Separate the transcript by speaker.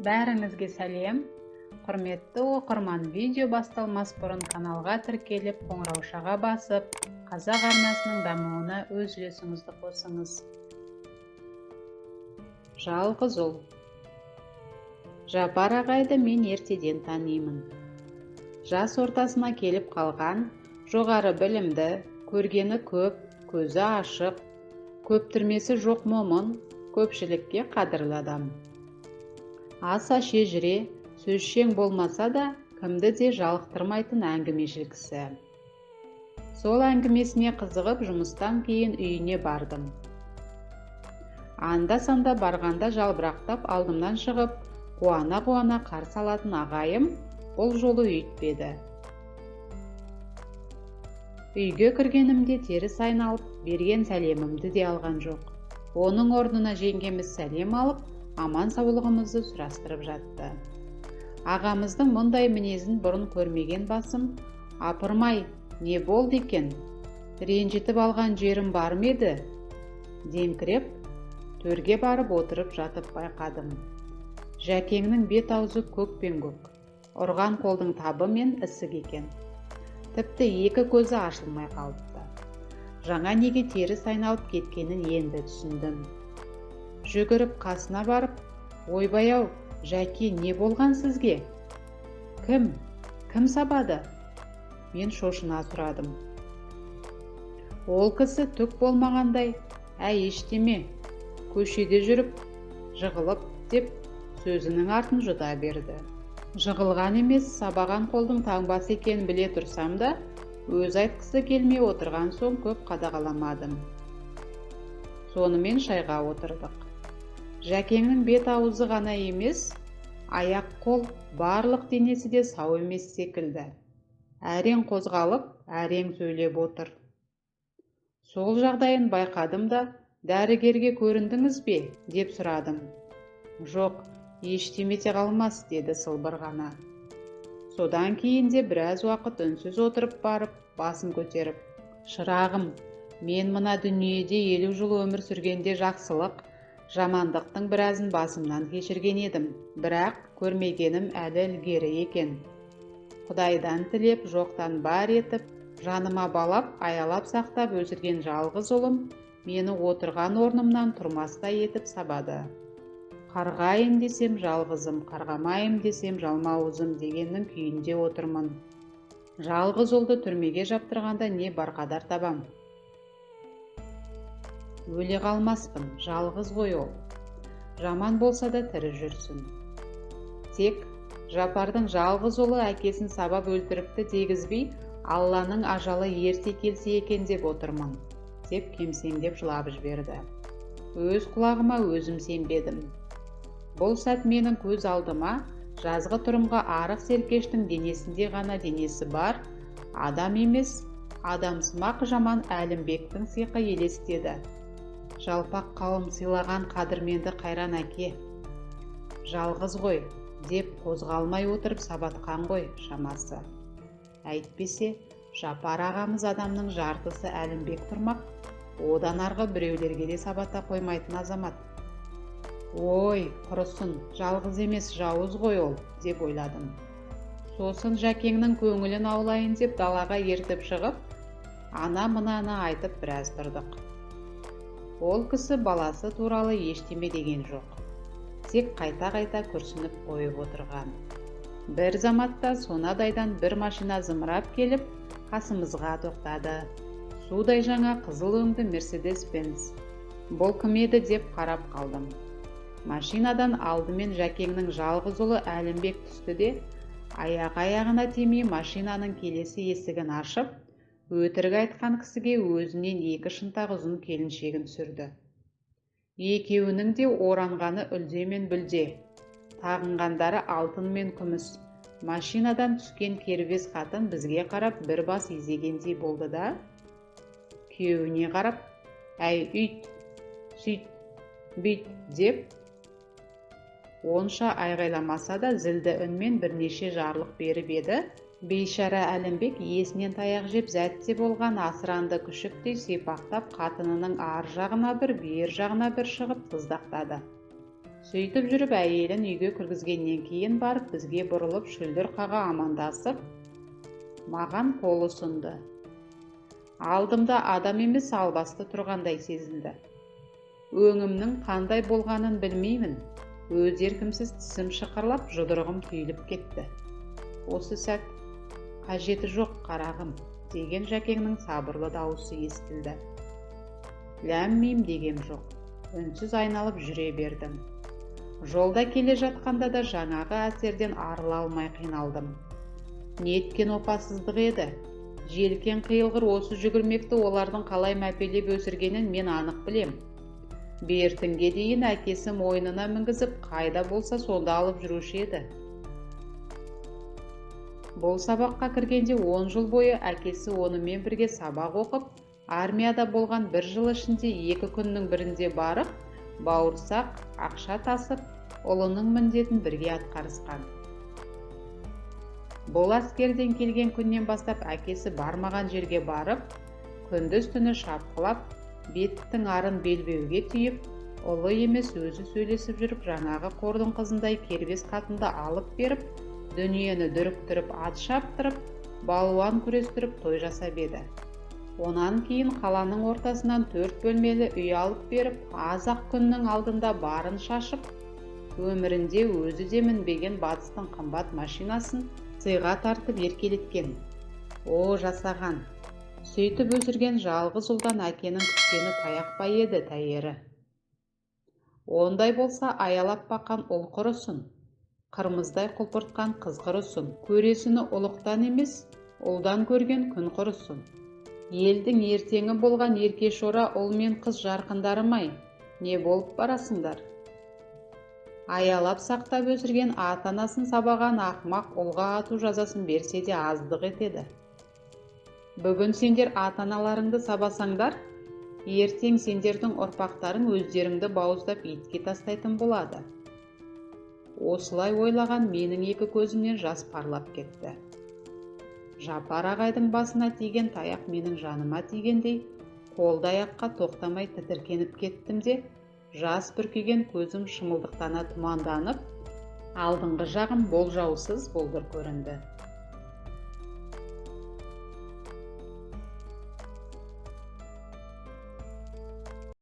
Speaker 1: Бәріңізге сәлем. Құрметті оқырман, видео басталмас бұрын каналға тіркеліп, қоңыраушаға басып, Қазақ арнасының дамуына өз үлесіңізді қосыңыз. Жалғыз ұл. Жапар ағайды мен ертеден танимын. Жас ортасына келіп қалған, жоғары білімді, көргені көп, көзі ашық, көптірмесі жоқ момын, көпшілікке қадірлі адам. Аса шежіре, сөзшең болмаса да, кімді де жалықтырмайтын әңгімешіл кісі. Сол әңгімесіне қызығып, жұмыстан кейін үйіне бардым. Анда-санда барғанда жалбырақтап алдымнан шығып, қуана-қуана қарсы алатын ағайым бұл жолы өйтпеді. Үйге кіргенімде теріс айналып, берген сәлемімді де алған жоқ. Оның орнына жеңгеміз сәлем алып, аман саулығымызды сұрастырып жатты. Ағамыздың мұндай мінезін бұрын көрмеген басым, апырмай, не болды екен? Ренжітіп алған жерім бар ма еді? Деңкіреп, төрге барып отырып жатып байқадым. Жәкеңнің бет аузы көкпен-көк, ұрған қолдың табы мен ісік екен. Тіпті екі көзі ашылмай қалыпты. Жаңа неге теріс айналып кеткенін енді түсіндім. Жүгіріп қасына барып, ойбай-ау, Жәке, не болған сізге? Кім? Кім сабады? Мен шошына сұрадым. Ол кісі түк болмағандай, әй, ештеме, көшеде жүріп, жығылып, деп сөзінің артын жұта берді. Жығылған емес, сабаған қолдың таңбасы екенін біле тұрсам да, өз айтқысы келмей отырған соң көп қадағаламадым. Сонымен шайға отырдық. Жәкеңнің бет аузы ғана емес, аяқ қол, барлық денесі де сау емес секілді. Әрең қозғалып, әрең сөйлеп отыр. Сол жағдайын байқадым да, дәрігерге көріндіңіз бе, деп сұрадым. Жоқ, ештеме те қалмас, деді сылбыр ғана. Содан кейін де біраз уақыт үнсіз отырып барып, басын көтеріп, шырағым, мен мына дүниеде 50 жыл өмір сүргенде жақсылық, жамандықтың біразын басымнан кешірген едім, бірақ көрмегенім әлі ілгері екен. Құдайдан тілеп, жоқтан бар етіп, жаныма балап, аялап сақтап өсірген жалғыз ұлым мені отырған орнымнан тұрмастай етіп сабады. Қарғайын десем жалғызым, қарғамайым десем жалмауызым дегеннің күйінде отырмын. Жалғыз ұлды түрмеге жаптырғанда не барқадар табам? Өле қалмаспын, жалғыз ғой ол. Жаман болса да тірі жүрсін. Тек Жапардың жалғыз ұлы әкесін сабап өлтіріпті дегізбей, Алланың ажалы ерте келсе екен деп отырмын, деп кемсеңдеп жылап жіберді. Өз құлағыма өзім сенбедім. Бұл сәт менің көз алдыма жазғы тұрымға арық серкештің денесінде ғана денесі бар, адам емес, адамсымақ жаман Әлімбектің сиқы елестеді. Жалпақ қауым сыйлаған қадірменді қайран әке. Жалғыз ғой, деп қозғалмай отырып сабатқан ғой шамасы. Әйтпесе, Жапар ағамыз адамның жартысы Әлімбек тұрмақ, одан арғы біреулерге де сабата қоймайтын азамат. Ой, құрысын, жалғыз емес, жауыз ғой ол, деп ойладым. Сосын Жәкеңнің көңілін аулайын деп далаға ертіп шығып, ана-мынаны айтып біраз тұрдық. Ол кісі баласы туралы ештеме деген жоқ. Тек қайта-қайта күрсініп қойып отырған. Бір заматта сонадайдан бір машина зымырап келіп, қасымызға тоқтады. Судай жаңа қызыл өңді Мерседес-Бенц. Бұл кім еді деп қарап қалдым. Машинадан алдымен Жәкеңнің жалғыз ұлы Әлімбек түсті де, аяқ-аяғына тимей машинаның келесі есігін ашып, өтірік айтқан кісіге өзінен екі шынтақ ұзын келіншегін түсірді. Екеуінің де оранғаны үлде мен бүлде, тағынғандары алтын мен күміс. Машинадан түскен кербез қатын бізге қарап бір бас изегендей болды да, күйеуіне қарап, әй үйт, сүйт, бүйт деп, онша айғайламаса да зілді үнмен бірнеше жарлық беріп еді. Бейшара Әлімбек иесінен таяқ жеп зәтте болған асыранды күшіктей сипақтап қатынының ар жағына бір, бер жағына бір шығып сыздақтады. Сөйтіп жүріп әйелін үйге кіргізгеннен кейін барып бізге бұрылып шүлдір қаға амандасып, маған қол ұсынды. Алдымда адам емес албасты тұрғандай сезінді. Өңімнің қандай болғанын білмеймін. Өз еркімсіз тісім шықырлап, жұдырығым түйіліп кетті. Осы сәт қажеті жоқ, қарағым, деген Жәкеңнің сабырлы дауысы естілді. Ләм-мим дегем жоқ. Үнсіз айналып жүре бердім. Жолда келе жатқанда да жаңағы әсерден арыла алмай қиналдым. Неткен опасыздық еді. Желкен қиылғыр осы жүгірмекті олардың қалай мәпелеп өсіргенін мен анық білем. Бертінге дейін әкесі мойнына мінгізіп, қайда болса сонда алып жүруші еді. Бұл сабаққа кіргенде 10 жыл бойы әкесі онымен бірге сабақ оқып, армияда болған бір жыл ішінде 2 күннің бірінде барып, бауырсақ, ақша тасып, ұлының міндетін бірге атқарысқан. Бұл әскерден келген күннен бастап әкесі бармаған жерге барып, күндіз түні шапқылап, беттің арын белбеуге түйіп, ұлы емес өзі сөйлесіп жүріп, жаңағы қордың қызындай кербез қатынды алып беріп, дүниені дүріктіріп ат шаптырып, балуан күрестіріп той жасап еді. Онан кейін қаланың ортасынан 4 бөлмелі үй алып беріп, аз-ақ күннің алдында барын шашып, өмірінде өзі де мінбеген батыстың қымбат машинасын сыйға тартып еркелеткен. О, жасаған! Сөйтіп өсірген жалғыз ұлдан әкенің күткені таяқ па еді тәйірі. Ондай болса аялап баққан ұл құрысын, қырмыздай құлпыртқан қыз құрысын, көресіні ұлықтан емес, ұлдан көрген күн құрысын. Елдің ертеңі болған ерке шора ұл мен қыз жарқындарым-ай, не болып барасыңдар? Аялап сақтап өсірген ата-анасын сабаған ақымақ ұлға ату жазасын берсе де аздық етеді. Бүгін сендер ата-аналарыңды сабасаңдар, ертең сендердің ұрпақтарың өздеріңді бауыздап итке тастайтын болады. Осылай ойлаған менің екі көзімнен жас парлап кетті. Жапар ағайдың басына тиген таяқ менің жаныма тигендей, қолды аяққа тоқтамай тітіркеніп кеттім де, жас бүркеген көзім шымылдықтана тұманданып, алдыңғы жағым болжаусыз бұлдыр көрінді.